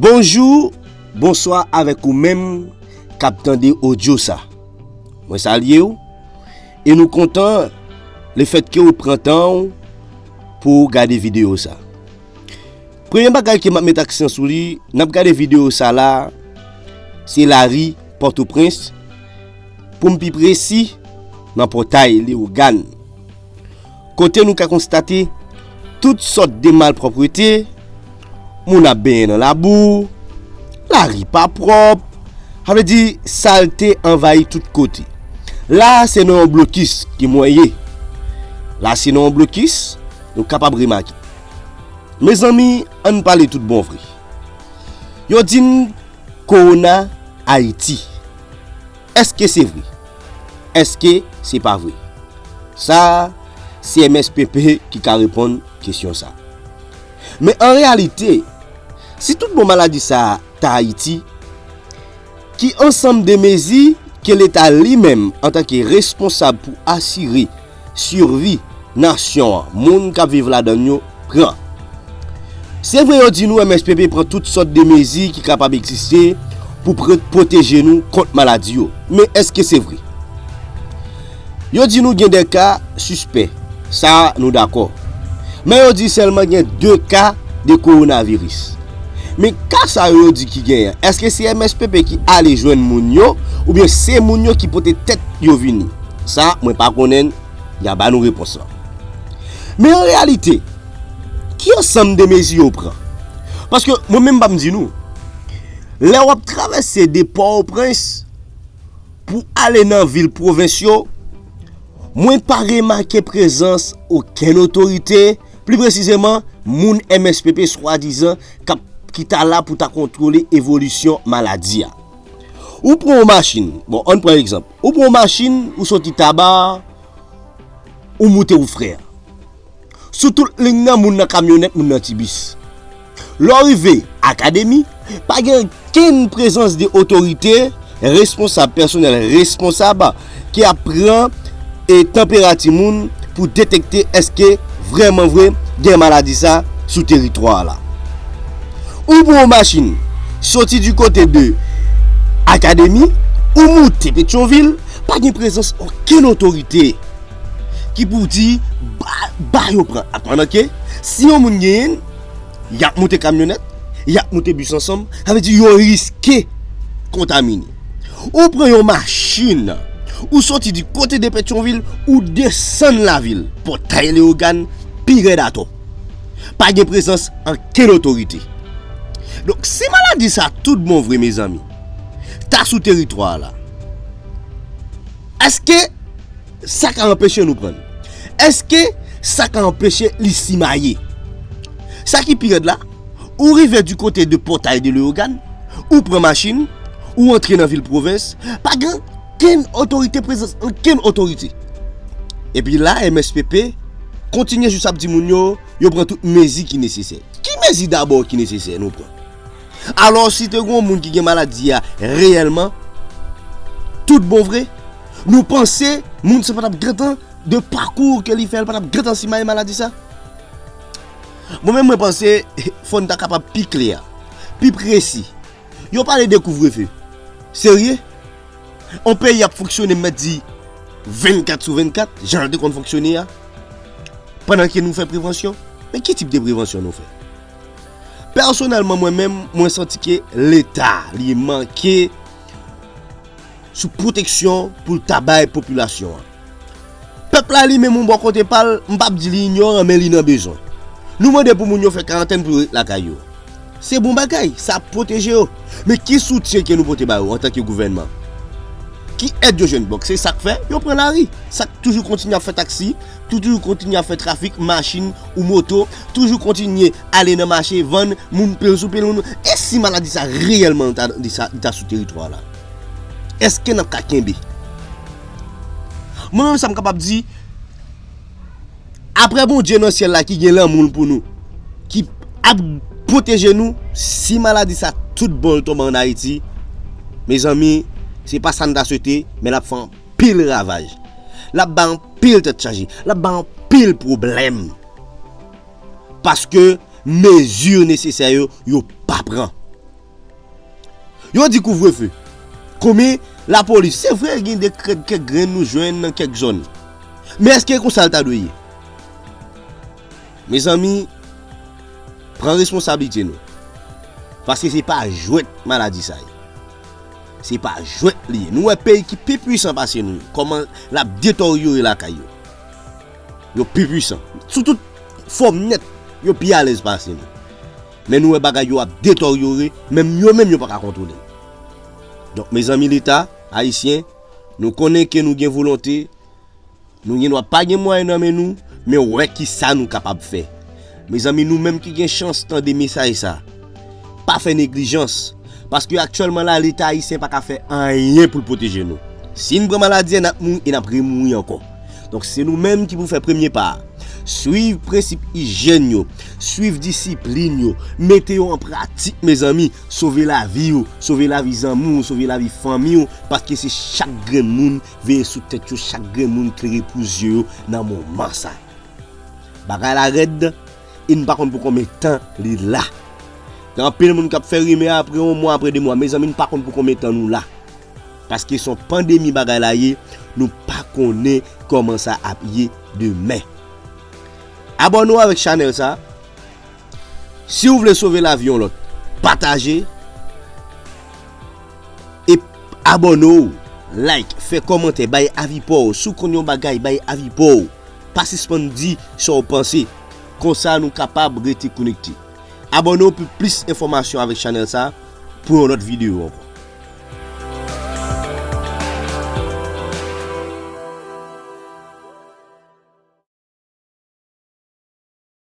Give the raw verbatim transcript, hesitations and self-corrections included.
Bonjou, bonswa avèk ou menm k ap tande odyo sa. Mwen salye w e nou kontan lefètke ou pran tan w pou w gade videyo sa. Premye bagay ke m ap met aksan sou li, n ap gade videyo sa la, se lari Pòtoprens, pou m pi presi, nan pòtay Leyogàn. Kote nou ka konstate tout sòt de malpwòpte, moun ap benyen nan labou, lari pa pwòp, sa vle di salte anvayi tout kote. La se nan yon blokis ke mwen ye. La se nan yon blokis, nou kapab remake. Mezanmi, ann pale tout bon vre. Yo di n kowona Ayiti. Èske se vre? Èske se pa vre? Sa, se M S P P ki ka reponn kesyon sa. Men an reyalite, si tout bon maladi sa ta Ayiti, ki ansanm de mezi ke Leta li menm, antanke responsab pou asire sivi nasyon an, moun k ap viv ladan l yo, pran? Se vre yo di nou M S P P pran tout sòt de mezi ki kapab egziste pou pr- pwoteje nou kont maladi yo. Men èske se vre? Yo di nou gen de ka sispè. Sa, nou dakò. Men yo di sèlman gen de ka de kowonaviris. Men ka sa yo, yo di ki genyen, èske se M S P P ki ale jwenn moun yo, oubyen se moun yo ki pote tèt yo vini? Sa, mwen pa konnen, y a ba nou repons lan. Men an reyalite, ki ansanm de mezi yo pran? Paske mwen menm, m ap di nou, lè w ap travèse de Pòtoprens pou ale nan vil pwovens yo, mwen pa remake prezans okenn otorite, pli presizeman, moun M S P P swadizan k ap, ki ta la pou ta kontwole evolisyon maladi a. Ou pran yon machin, bon, ann pran egzanp. Ou pran yon machin, ou soti Taba, ou moute ou frè. Sou tout liy nan, moun nan kamyonèt, moun nan ti bis. Lè w rive Akademi, pa gen okenn prezans de otorite, responsab, pèsonèl responsab ki ap pran e tanperati moun pou detekte èske vrèman vre gen maladi sa sou teritwa a la. Ou pran yon machin, soti di kote de Akademi, ou moute Petyonvil, pa gen prezans okenn otorite ki pou di ba, ba yo pran. Pandan ke si yon moun genyen l, y ap moute kamyonèt, y ap moute bis ansanm, sa vle di yo riske kontamine. Ou pran yon machin, ou soti di kote de Petyonvil, ou desann lavil, pòtay Leyogàn, pi rèd atò. Pa gen prezans ankenn otorite. Donk, si maladi sa tout bon vre, mezanmi, ta sou teritwa a la, èske sa ka anpeche nou pran l? Èske sa ka anpeche li simaye? Sa ki pi rèd la, ou rive di kote de pòtay de Leyogàn, ou pran machin, ou antre nan vil pwovens, pa gen okenn otorite, prezans okenn otorite. Epi la, M S P P kontinye jis ap di moun yo, yo pran tout mezi ki nesesè. Ki mezi dabò ki nesesè nou pran? Alò, si te gen yon moun ki gen maladi a reyèlman, tout bon vre, nou panse moun sa pa t ap gentan, de pakou ke li fè, l pa t ap gentan simaye maladi sa? Mwen menm, mwen panse fò n ta kapab pi klè, pi presi. Yo pale de kouvrefe. Serye? On peyi ap fonksyone, m mèt di, vennkat sou vennkat, jan l te konn fonksyone a, pandan ke nou fè prevansyon? Men ki tip de prevansyon nou fè? Pèsonèlman, mwen menm, mwen santi ke Leta, li manke sou pwoteksyon pou l ta bay popilasyon an. Pèp la, li menm, yon bò kote pa l, m p ap di li inyoran, men li nan bezwen. Nou mande pou moun yo fè karantèn pou yo ret lakay yo. Se bon bagay, sa ap pwoteje yo. Men ki soutyen ke nou pote ba yo antanke gouvènman? Ki èd yo jwenn? Donk, se sa k fè yo pran lari. Sa k toujou kontinye ap fè taksi, toujou kontinye ap fè trafik, machin ou moto, toujou kontinye ale nan mache, vann, moun pil sou pil moun. E si maladi sa reyèlman li ta, li sa, li ta sou teritwa la? Èske n ap ka kenbe? Mwen menm, sa m kapab di, apre Bondye nan syèl la ki gen lanmou l pou nou, ki ap pwoteje nou, si maladi sa tout bon l tonbe ann Ayiti, mezanmi, se pa sa n ta swete, men l ap fè anpil ravaj. L ap bay anpil tèt chaje. L ap bay anpil pwoblèm. Paske mezi nesesè yo, yo pa pran. Yo di kouvrefe. Konbyen lapolis? Se vre, gen de kèk, kèk grenn nou jwenn nan kèk zòn. Men èske e konsa l ta dwe ye? Mezanmi, pran responsablite nou. Paske se pa jwèt maladi sa ye. Se pa jwèt li ye. Nou wè peyi ki pi pwisan pase nou yo, kòman l ap deteryore lakay yo. Yo pi pwisan. Sou tout fòm nèt, yo pi alèz pase nou. Men nou wè bagay yo ap deteryore, menm yo menm yo pa ka kontwole l. Donk, mezanmi, Leta ayisyen, nou konnen ke nou gen volonte, nou gen dwa pa gen mwayen nan men nou, men wè ki sa nou kapab fè. Mezanmi, nou menm ki gen chans tande mesaj sa, pa fè neglijans, paske aktyèlman la, Leta ayisyen pa ka fè anyen pou l pwoteje nou. Si n pran maladi a, n ap mouri e n ap remouri ankò. Donk, se nou menm ki pou fè premye pa a. Swiv prensip ijyèn yo, swiv disiplin yo, mete yo an pratik, mezanmi, sove lavi w, sove lavi zanmi w, sove lavi fanmi w, paske se chak grenn moun veye sou tèt yo, chak grenn moun klere pou zye yo nan moman sa. Bagay la rèd, e n pa konn pou konbyen tan li la. Gen anpil moun k ap fè rimè apre yon mwa, apre de mwa. Mezanmi, n pa konn pou konbyen tan nou la. Paske se yon pandemi bagay la ye, nou pa konnen kòman sa ap ye demen. Abòne w avèk chanèl sa. Si w vle sove lavi yon lòt, pataje. E abòne w, like, fè kòmantè, bay avi pa w. Si w konn yon bagay, bay avi pa w. Pa sispann di sa w panse. Konsa nou kapab rete konekte. Abòne w pou plis enfòmasyon avèk chanèl sa pou yon lòt videyo ankò.